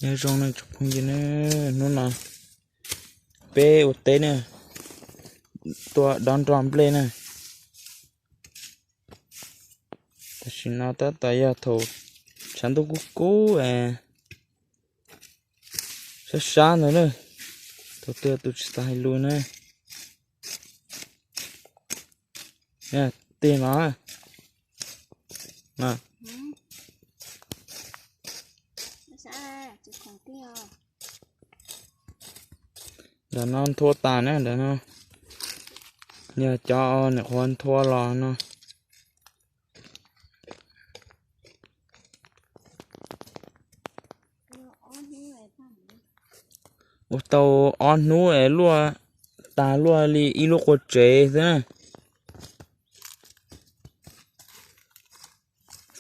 Nyob zoo ne tsoom phooj ywg ne, hnub no peb ua teb ne, tuaj dob nroj nplej ne. Tam sim no tab tom yog thaum tshav ntuj kub kub, sab sab ntawd na, thaum twg tus tsis tau hais lus na. Tig no, ntawm no nthua tas na, ntawm no yog cov niam qhuav nthua los no. Ua tau ob hnub es luaj, tas luaj li ib lub qua tsev xwb na.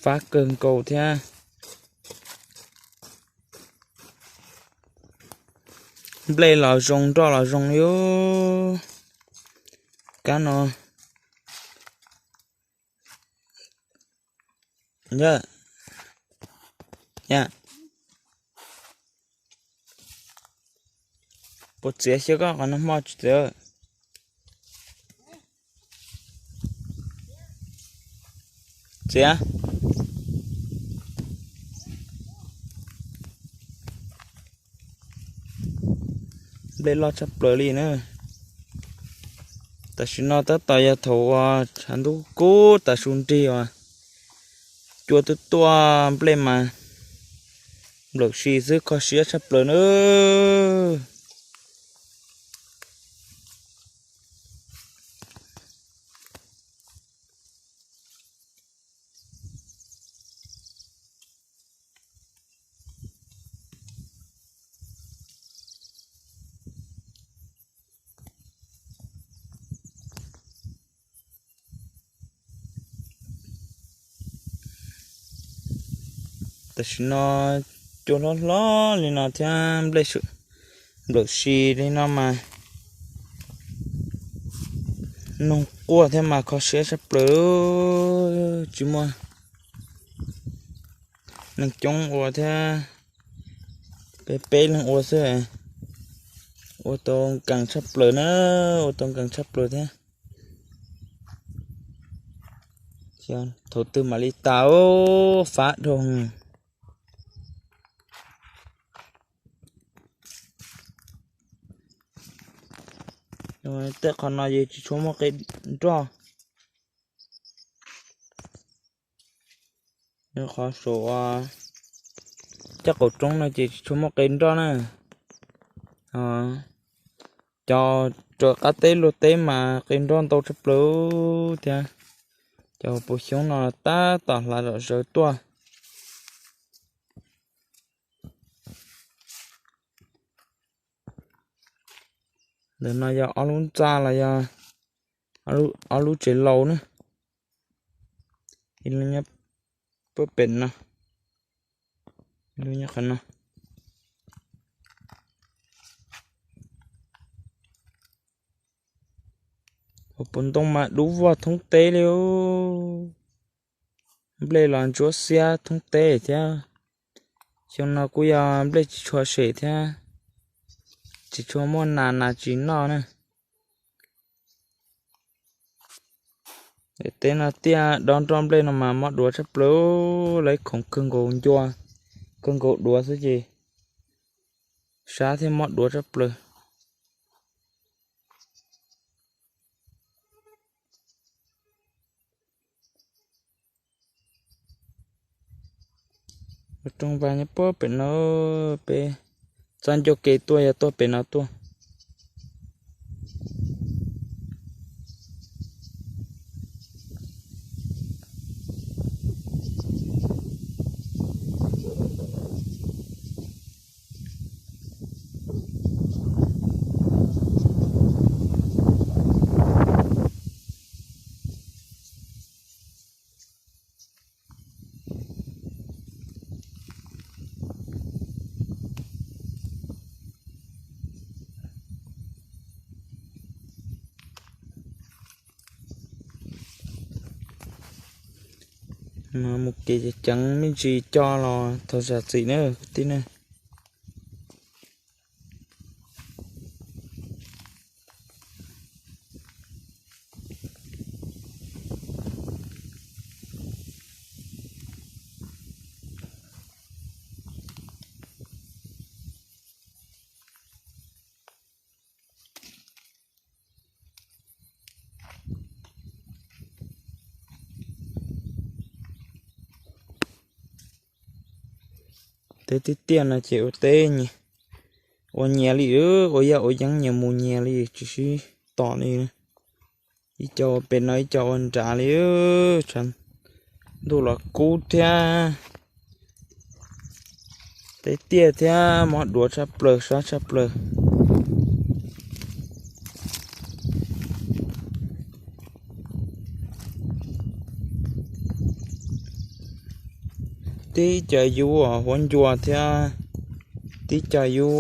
Fab kawg nkaus thiab. Nplej los zoo, nroj los zoo li. Kab no, puas txiav xyov koj qhov no hmo tsis txiav? Txiav. Nplej loj tshaj plaws li na. Tam sim no tab tom yog thaum uas tshav ntuj kub tas su nrig uas cua tuaj tuaj nplej mas nplawm si xwb, kho siab tshaj plaws na. Tam sim no cua hlob hlob li no thiab nplej nplawm si li no mas noog quaj thiab mas kho siab tshaj plaws. Tsis muaj neeg coob ua thiab, peb peb leeg ua xwb, ua tau nkees tshaj plaws na, ua tau nkees tshaj plaws thiab. Thaum twg mam li tas, fab dhau. Tej qhov no ces tsis tshua muaj qe nroj. Qhov saum caj qaum roob no ces tsis tshua muaj qe nroj na. Cov raws qab teb luag teb mas qe nroj ntau tshaj plaws thiab. Cov puv xyoob no tab tom hlav zom zaws tuaj. Ntawm no yog ob lub ntxa los yog ob lub tsev laus na. Ib lub nyob puag pem no, ib lub nyob qhov no. Hauv paus ntoo mas dub vog thoob teb li. Nplej los ntsuab xiab thoob teb thiab. Xyoo no kuj yog nplej tsis tshua sem thiab, tsis tshua muaj nas, nas tsis noj na. Daim teb no tiaj dob nroj nplej no mas mob duav tshaj plaws, lawv khoom kawg nkaus ncua, kawg nkaus duav xwb ces sab thiab mob duav tshaj plaws. Ua rooj vag nyob puag pem no, peb txoj ncauj ke tuaj yog tuaj pem no tuaj. Mus kev ceev ceev me ntsis coj los thov zam txim na kwv tij na. Teb tiaj tiaj no ces ua teb, ua nyias li, ua yaj ua yeeb nyias mus nyias li, tsis sib tom li. Ib co ua pem no ib co ua nrad li. Tshav ntuj los kub thiab, teb tiaj thiab, mob duav tshaj plaws, sab tshaj plaws. Tib co yub huab ncua thiab, tib co yub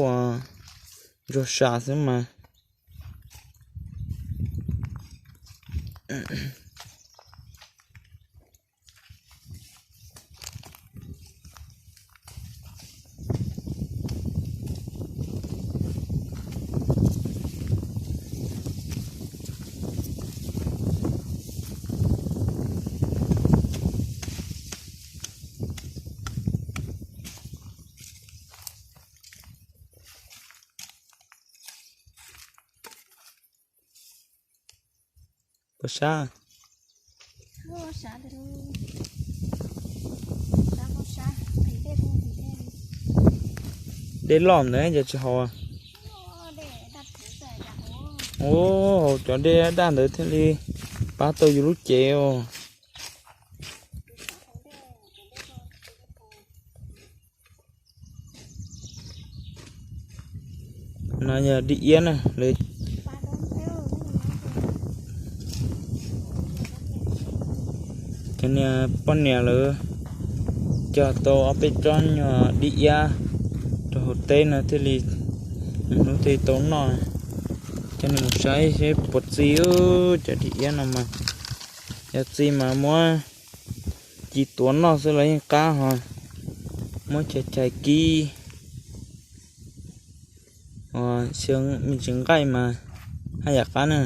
ntsuag sa xwb mas. Puas sab? Dej loj ntawd ces tsis haus. Ua, haus cov dej daj ntawd thiaj li pab tau yus lub cev os. No yog dib iab na. Cov niag poj niam lawv cog tau ob peb tsob nyuag dib iab rau hauv teb no thiaj li, hnub thiaj li tau noj. Coj nej mus saib seb puas txi cov dib iab no mas. Yog txi mas muab ci tuav noj xwb los yeej qab hos. Muab chais chais kib, xyoo me ntsis nqaij mas haj yam qab na.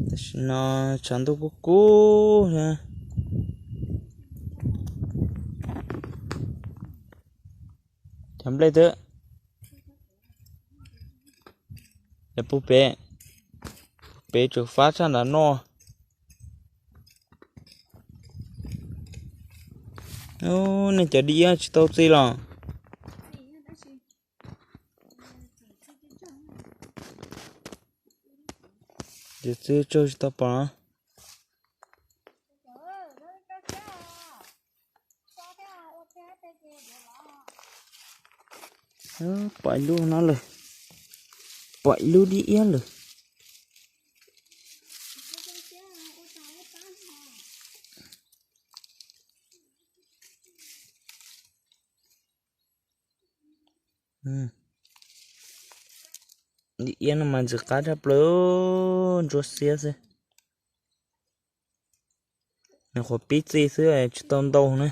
Tam sim no tshav ntuj kub kub thiab. Cov nplej twb, cov pug pem, pem tseem fab tshaj ntawm no. Nej cov dib iab tsis tau txi los? Cov txi tsaug tsis tau pom. Pom ib lub no lawm, pom ib lub dib iab lawm. Dib iab no mas ntxim qab tshaj plaws, ntsuab xiab xwb. Nws qhuav pib txi xwb tsis tau ntau na.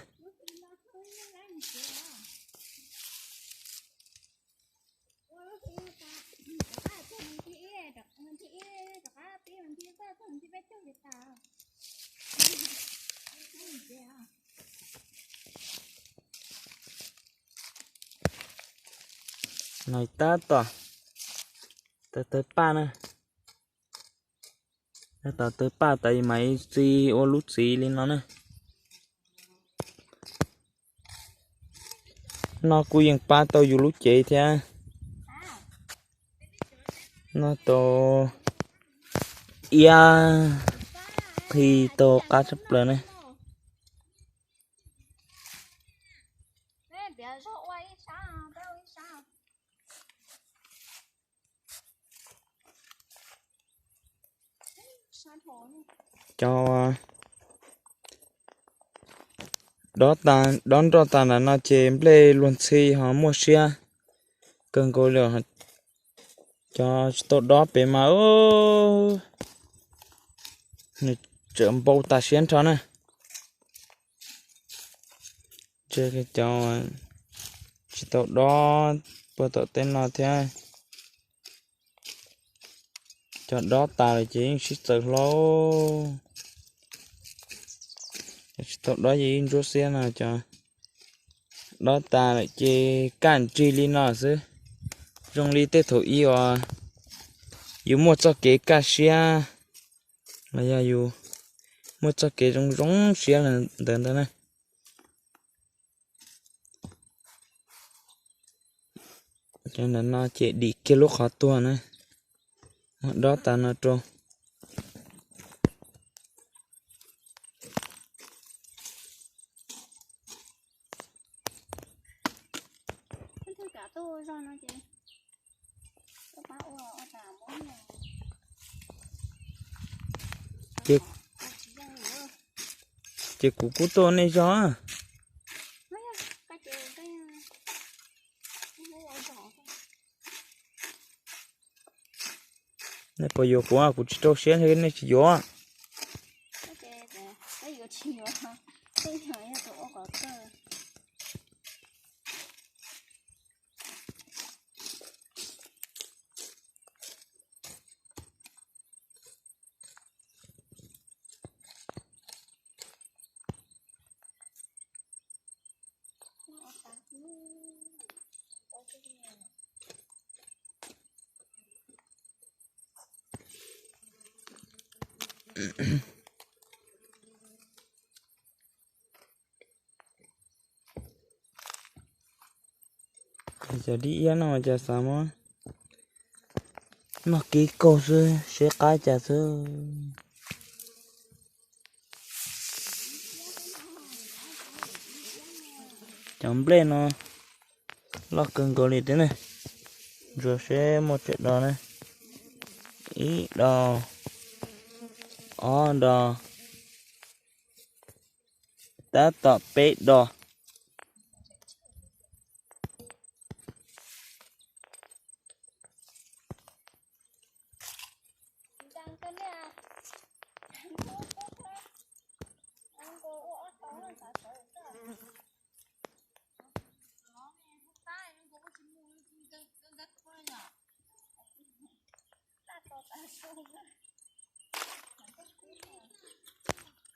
No tab tom tawg tawg paj na. Tab tom tawg paj tas mam txi ua lub txiv li no na. Noj kuj yeej pab tau yus lub cev thiab. Noj tau iab qhi tau qab tshaj plaws ne. Cov dob ta, dob nroj tas ntawm no ces nplej luag ntxhi ho muaj siab kawg nkaus li. Cov tsis tau dob pem mas nws tseem npau tas siab nrho na. Cov tsis tau dob puag tom tej no thiab. Cov dob tas lawm ces yeej sib txawv hlo. Cov tsis tau dob ces yeej ntsuab xiab no. Cov dob tas lawm ces kaj nrig li no xwb. Zoo li tej thaum ub uas yus muaj txoj kev kaj siab los yog yus muaj txoj kev zoo zoo siab ntawd ntag na. Cov ntawm no ces dim kiag lub qhov tuag na, muab dob tas no rau. Ces kuv kuj tuaj nej zog. Nej puas yuav kuv? Kuv tsis rau siab, nej tsis yuav. Cov dib iab no mas cas xav muab noj kib kaug xwb, seb qab cas xwb. Cov nplej no loj kawg nkaus li thiab ne. Ntsuas seb muaj tsawm do na. Ib do, ob do, tab tom peb do.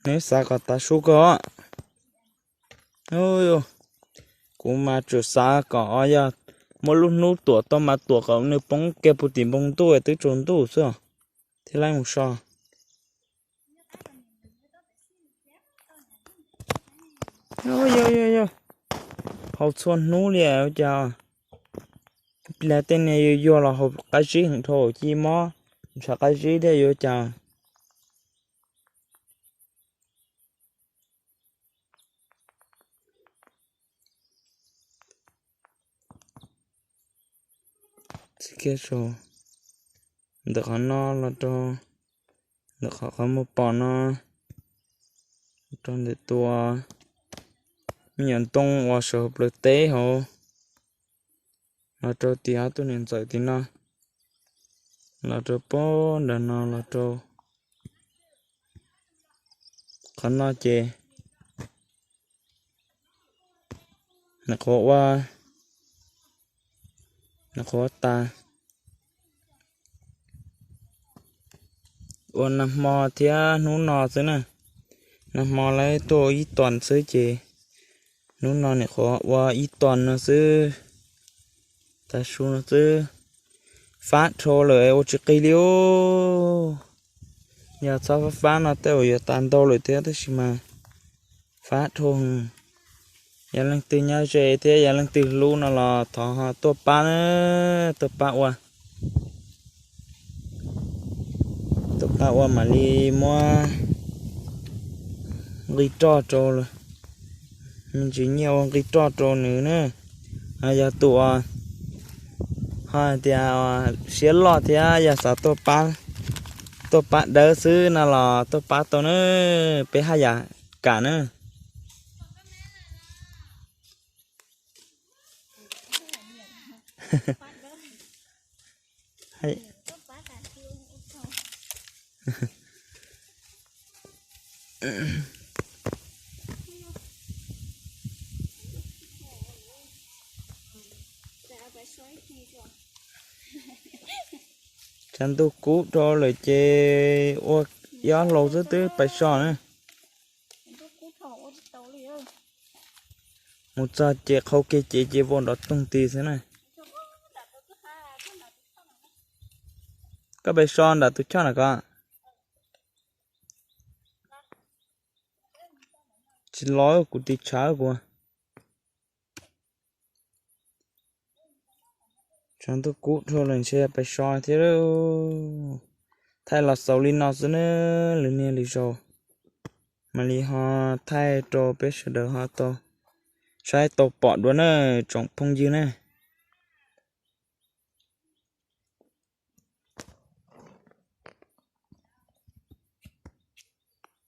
Neb xav kom tav su kawg. Kuv mas tsuas xav kom yog muaj lub hnub tuam tau mas tuam kom nws poob kiag puag tim npoo ntuj twb tsaus ntuj xwb thiaj li mus so. Yog, yog, yog, haus txhua hnub li ua cas. Pliag tej niag yuag yuag los haus qab zib heev dhau ci mob, ntshav qab zib thiab yuav cas. Txiv kiag saum ntawm qhov no los rau ntawm qhov qhov muag pom no, rau ntawm tus me nyuam ntoo uas sawv hauv plawv teb hauv, los rau tim ob tug niam ntxawm tim no, los rau pab nram no los rau qhov no ces nws qhuav ua, nws qhuav tas. Ua nag hmo thiab hnub no xwb na. Nag hmo lawv tuaj ua ib tos xwb ces hnub no nim qhuav ua ib tos no xwb. Tav su no xwb. Fab dhau lawm ua tsis qig li os. Yog txhob fab fab no tej zaum yuav tas ntau lawm thiab tab sis mas fab dhau. Yog leej twg nyob ze thiab yog leej twg hlub no los thov ho tuaj pab, tuaj pab ua, tuaj pab ua mam li muab nqi roj rau, me ntsis nyiaj ua nqi roj rau nws na. Yog tus uas ho hais tias siab loj thiab yog xav tuaj pab dawb xwb no los tuaj pab tau na, peb haj yam kam na. Tshav ntuj kub dhau lawm ces ua ib ob hlau xwb twb pais so na. Mus txog ces qhau kiag cev ces vau nrov toog tis xwb na. Koj pais so nram tus choj na koj. Tsis los kuv tiv tshav kuv. Tshav ntuj kub dhau lawm ntshe pais so thiab. Thaij los xaus li no xwb na, lwm niaj lwm zaus mam li ho thaij rau peb sawv daws ho tau saib tau pom dua na, tsoom phooj ywg na.